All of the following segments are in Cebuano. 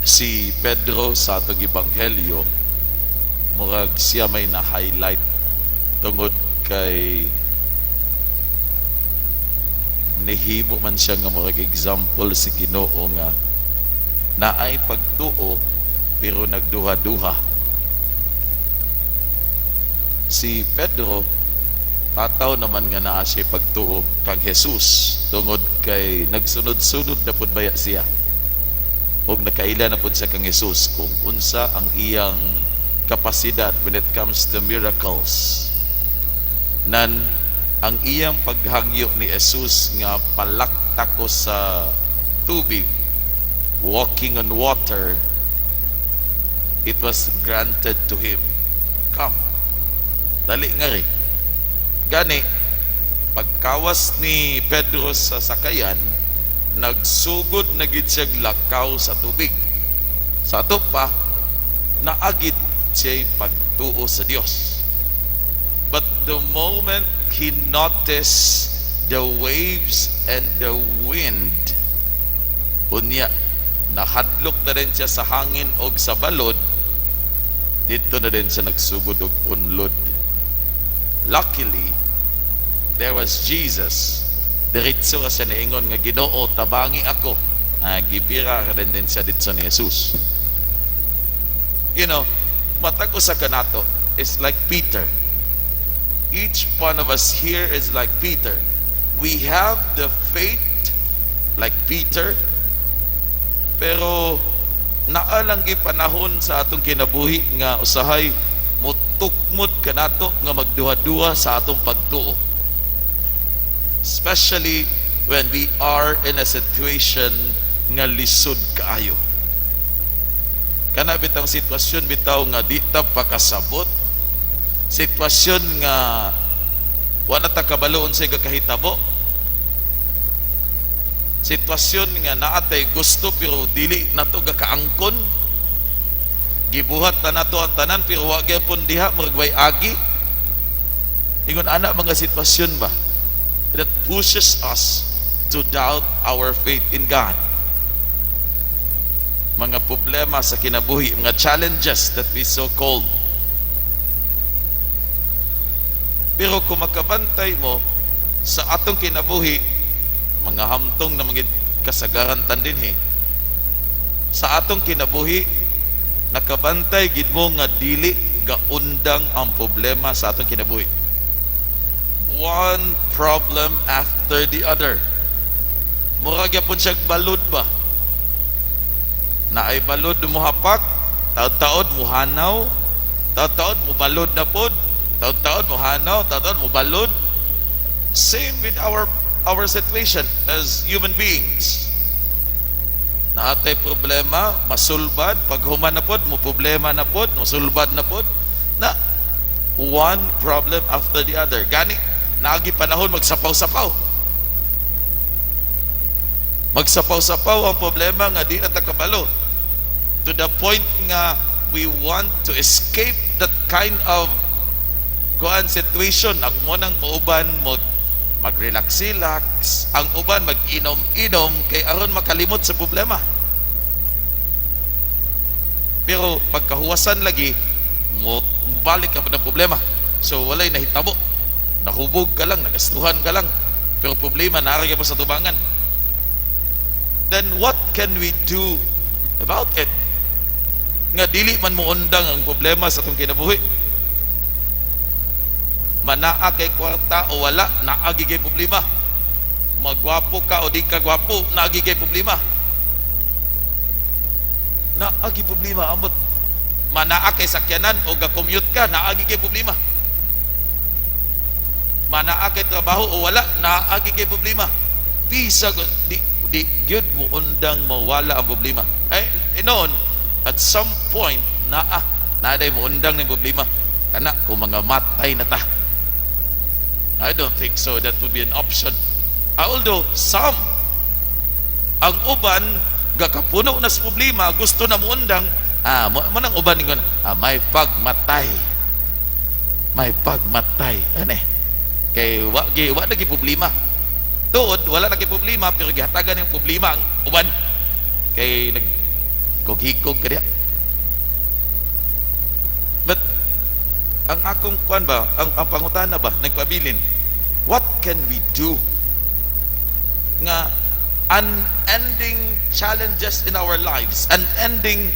Si Pedro sa atong ebanghelyo, murag siya may na-highlight tungod kay nihimo man siya nga murag example si Ginoo nga naay pagtuo pero nagduha-duha. Si Pedro, pataw naman nga naa siya pagtuo kang Jesus tungod kay nagsunod-sunod na pud baya siya ug nakaila na pud siya kang Jesus kung unsa ang iyang kapasidad when it comes to miracles. Nan ang iyang paghangyo ni Jesus nga palakta ko sa tubig, walking on water, it was granted to him. Come, dali nga ri. Gani pagkawas ni Pedro sa sakayan, nagsugod na gid siya lakaw sa tubig. Sa ato pa, naa gid siya pagtuo sa Dios. But the moment he noticed the waves and the wind, unya nahadlok na rin siya sa hangin og sa balod, dito na din siya nagsugod og unlod. Luckily, there was Jesus. Diretso ra siya niingon nga, "Ginoo, tabangi ako." Ah, gibira ra din siya dito ni Jesus. Matag usa kanato is like Peter. Each one of us here is like Peter. We have the faith like Peter, pero naa lang panahon sa atong kinabuhi nga usahay mutukmod kanato nga magduha-duha sa atong pagtuo. Especially when we are in a situation nga lisod kaayo. Kana bitang sitwasyon bitaw nga di ta pakasabot. Sitwasyon nga wa na ta kabalo unsay gakahitabo. Sitwasyon nga naa tay gusto pero dili nato gakaangkon. Gibuhat na nato ang tanan pero wa gyapon diha, murag way agi. Ingon ana mga sitwasyon ba that pushes us to doubt our faith in God. Mga problema sa kinabuhi, mga challenges that we so called. Pero kung makabantay mo sa atong kinabuhi, mga hamtong na mga kasagaran tan dinhi. Sa atong kinabuhi, nakabantay gid mo nga dili gaundang ang problema sa atong kinabuhi. One problem after the other. Mura gyapon siya balod ba? Naay balod muhapak, taod-taod muhanaw, taod-taod mubalod na pod, taod-taod muhanaw, taod-taod mubalod. Same with our situation as human beings. Naa tay problema, masulbad, pag human na pod, mo problema na pod, masulbad na pod. Na one problem after the other. Gani, naagi panahon magsapaw-sapaw. Magsapaw-sapaw ang problema nga di na ta kabalo. To the point nga we want to escape that kind of kuan situation. Ang mo nang muuban mo mag-relax-relax, ang uban mag-inom-inom kay aron makalimot sa problema. Pero pagkahuwasan lagi, mo balik ka pa ng problema. So walay nahitabo. Nahubog ka lang, nagastuhan ka lang. Pero problema, naa ra pa sa tubangan. Then what can we do about it? Nga dili man moundang ang problema sa atong kinabuhi. Manaa kay kwarta o wala, naa kay problema. Magwapo ka o di ka gwapo, naa kay problema. Naa gyud problema ambot. Manaa kay sakyanan o ga-commute ka, naa kay problema. Manaa kay trabaho o wala, naa kay problema. Bisa di di gyud mo undang mawala ang problema. Ay, noon, at some point, naa naa mo undang ng problema. Kana kung mga matay na ta. I don't think so that would be an option. Although some, ang uban gakapuno na sa problema, gusto na muundang, mo nang uban ningon, may pagmatay. May pagmatay. Ano eh? Kay wa na problema. Tuod wala na problema pero gihatagan yung problema ang uban. Kay nag Hikog-hikog ka diha. But ang akong kuan ba, ang pangutana ba, nagpabilin, what can we do nga unending challenges in our lives, unending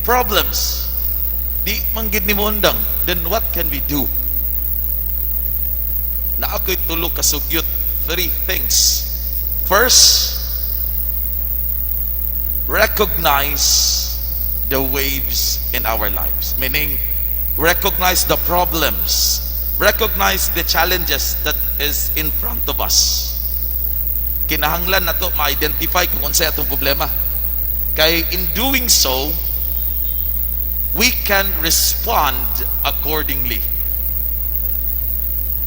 problems, di man gid ni moundang, then what can we do? Naa ko'y tulo ka sugyot, three things. First, recognize the waves in our lives. Meaning, recognize the problems, recognize the challenges that is in front of us. Kinahanglan nato ma-identify kung unsay atong problema. Kay in doing so, we can respond accordingly.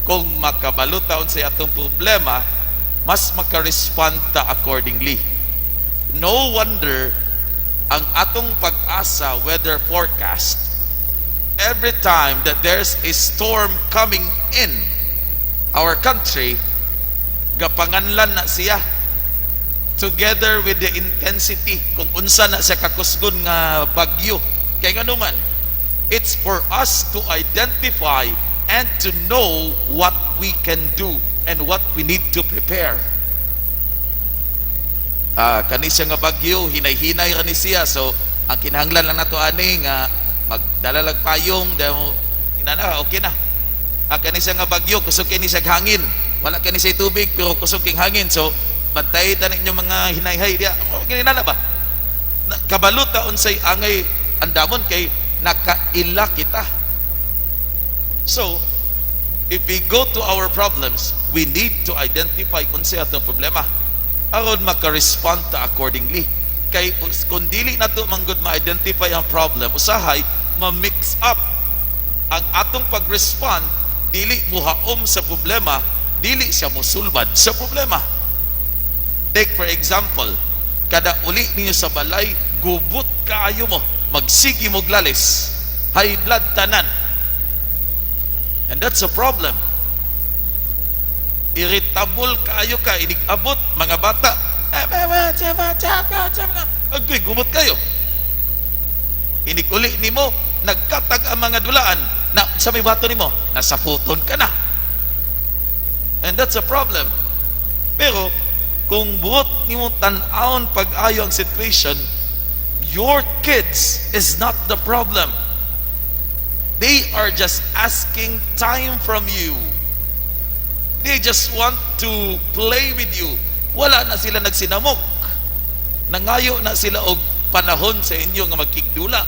Kung makabalo ta unsay atong problema, mas maka-respond ta accordingly. No wonder ang atong PAGASA weather forecast, every time that there's a storm coming in our country, gapanganlan na siya together with the intensity kung unsa na siya kakusgon nga bagyo. Kay ngano man, it's for us to identify and to know what we can do and what we need to prepare. Ah, kani siya nga bagyo, hinay-hinay ra ni siya. So, ang kinahanglan lang nato ani nga magdala lag payong, daw inana, okay na. Ah, kani siya nga bagyo, kusog kini siya hangin. Wala kani siya tubig pero kusog king hangin. So, bantay ta inyong mga hinayhay diya. Oh, kini na ba? Kabalo ta unsay angay andamon kay nakaila kita. So, if we go to our problems, we need to identify unsay atong problema aron maka-respond ta accordingly. Kay kung dili nato manggod ma-identify ang problem, usahay ma-mix up ang atong pag-respond, dili muhaom sa problema, dili siya musulbad sa problema. Take for example, kada uli ninyo sa balay, gubot kaayo mo, magsigi mo lalis, high blood tanan. And that's a problem. Irritable kaayo ka, inig-abot, mga bata, agoy, gubot kayo. Inig-uli nimo, nagkatag ang mga dulaan, na sa may bato nimo, nasa futon ka na. And that's a problem. Pero, kung buot nimo tan-awon pag-ayo ang situation, your kids is not the problem. They are just asking time from you. They just want to play with you. Wala na sila nagsinamok. Nangayo na sila og panahon sa inyo nga magkigdula.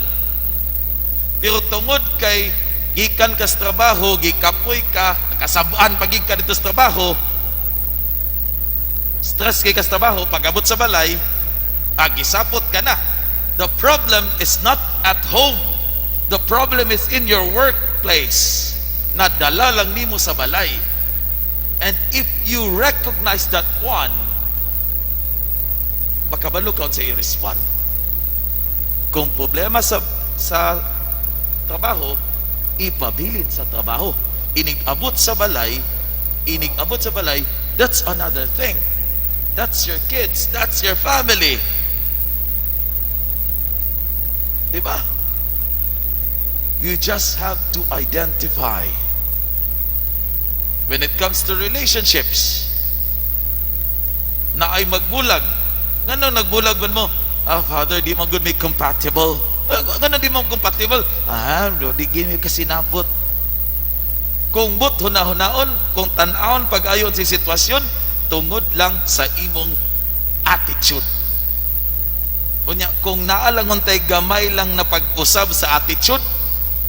Pero tungod kay gikan ka sa trabaho, gikapoy ka, nakasabaan pagig ka dito sa trabaho, stress kay ka sa trabaho, pag-abot sa balay, agisapot ka na. The problem is not at home. The problem is in your workplace. Nadala lang nimo sa balay. And if you recognize that one, makabalo ka sa i-respond. Kung problema sa trabaho, ipabilin sa trabaho. Inig-abot sa balay, inig-abot sa balay, that's another thing. That's your kids, that's your family. Di ba? You just have to identify. When it comes to relationships, naay magbulag. Ngano nagbulag man mo? "Ah, Father, di man gud mi compatible." "Ah, ngano di mo compatible?" "Ah, di gyud mi kasinabot." Kung but hunahunaon, kung tan-awon pag-ayon si sitwasyon, tungod lang sa imong attitude. Unya, kung naa lang untay gamay lang na pag-usab sa attitude,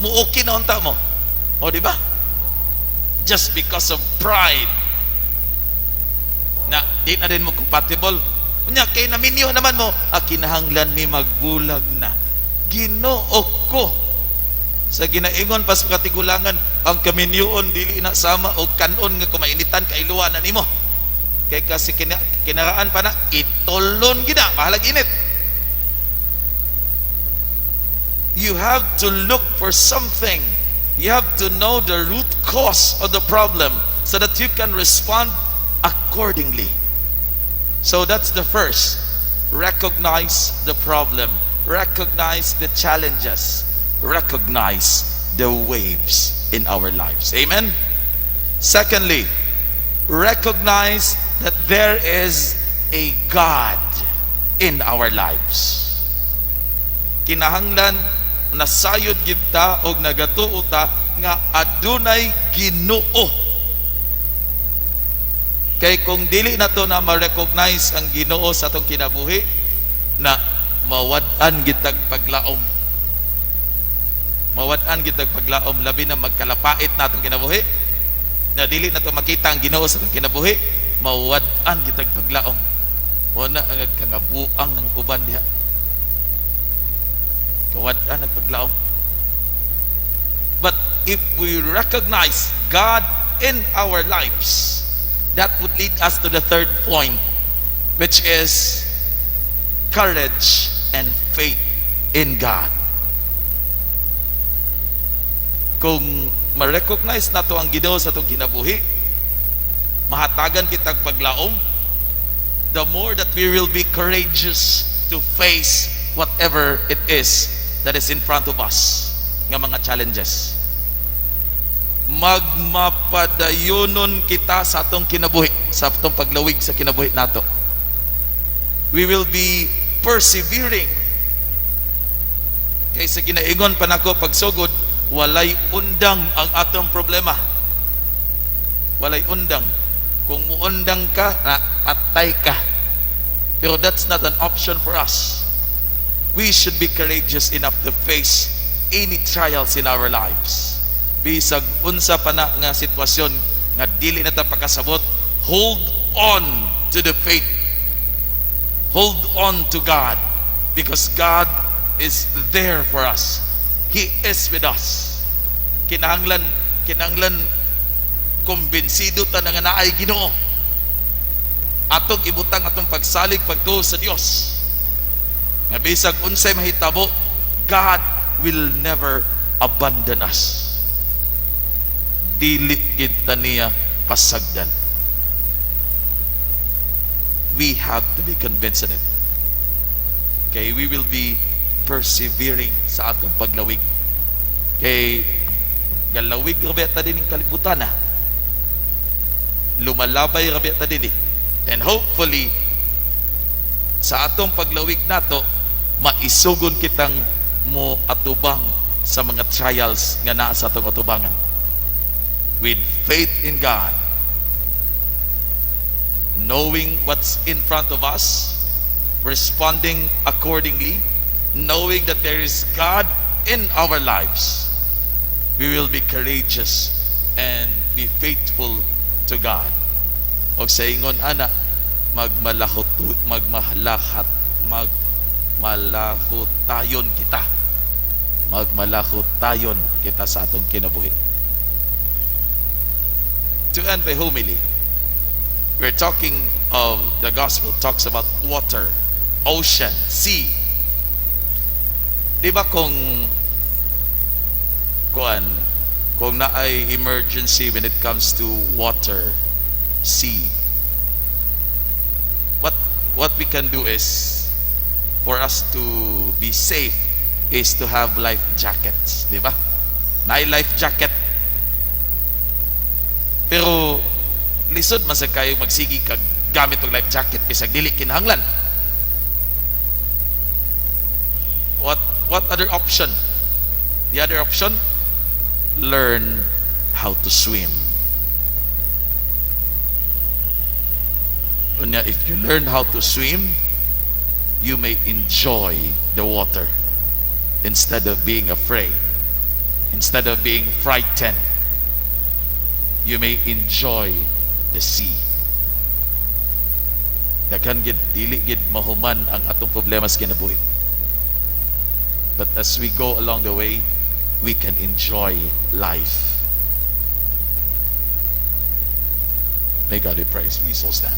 mu-okay na unta mo. O, di ba? Just because of pride. Na, di na din mo compatible. Unya, kay naminyo naman mo, ah, kinahanglan mi magbulag na. Ginoo ko. Sa ginaingon pas katigulangan, ang kaminyoon dili na sama og kanon nga kumainitan kailuwa na nimo. Kay kasi kinaraan pa na itulon gina, bahalag init. You have to look for something. You have to know the root cause of the problem so that you can respond accordingly. So that's the first. Recognize the problem. Recognize the challenges. Recognize the waves in our lives. Amen? Secondly, recognize that there is a God in our lives. Kinahanglan nasayod gid ta og nagatuo ta nga adunay Ginoo. Kay kung dili nato na ma-recognize ang Ginoo sa atong kinabuhi, na mawad-an gitag paglaom. Mawad-an gitag paglaom, labi na magkalapait na atong kinabuhi. Na dili nato makita ang Ginoo sa atong kinabuhi, mawad-an gitag paglaom. Mao na ang nagkangabuang ng uban diha. Kawad-an ang paglaom. But if we recognize God in our lives, that would lead us to the third point, which is courage and faith in God. Kung ma-recognize nato ang Ginoo sa atong kinabuhi, mahatagan kitag paglaom, the more that we will be courageous to face whatever it is that is in front of us nga mga challenges. Magmapadayonon kita sa atong kinabuhi, sa atong paglawig sa kinabuhi nato. We will be persevering. Kay sa ginaingon pa nako pagsugod, walay undang ang atong problema. Walay undang. Kung muundang ka, na patay ka. Pero that's not an option for us. We should be courageous enough to face any trials in our lives. Bisag unsa pa na nga sitwasyon nga dili na ta pakasabot, hold on to the faith. Hold on to God because God is there for us. He is with us. Kinahanglan kumbinsido ta na nga naay Ginoo. Atong ibutang atong pagsalig, pagtuo sa Dios. Nga bisag unsay mahitabo, God will never abandon us. Dili kita niya pasagdan. We have to be convinced in it. Okay, we will be persevering sa atong paglawig. Kay galawig ra ta din kalibutan na. Lumalabay ra ta din eh. And hopefully sa atong paglawig nato, maisugon kitang mo atubang sa mga trials nga naa sa atong atubangan. With faith in God, knowing what's in front of us, responding accordingly, knowing that there is God in our lives, we will be courageous and be faithful to God. Og sa ingon ana, magmalahutayon kita. Magmalahutayon kita sa atong kinabuhi. To end my homily, we're talking of the gospel talks about water, ocean, sea. Di ba kung kuan, kung naay emergency when it comes to water, sea, what we can do is for us to be safe is to have life jackets, di ba? Naay life jacket. Pero lisod man sa kayo magsigi kag gamit og life jacket bisag dili kinahanglan. What other option? The other option, learn how to swim. Unya, if you learn how to swim, you may enjoy the water instead of being afraid, instead of being frightened. You may enjoy the sea. Daghan gid, dili gid mahuman ang atong problema sa kinabuhi. But as we go along the way, we can enjoy life. May God be praised. Please all stand.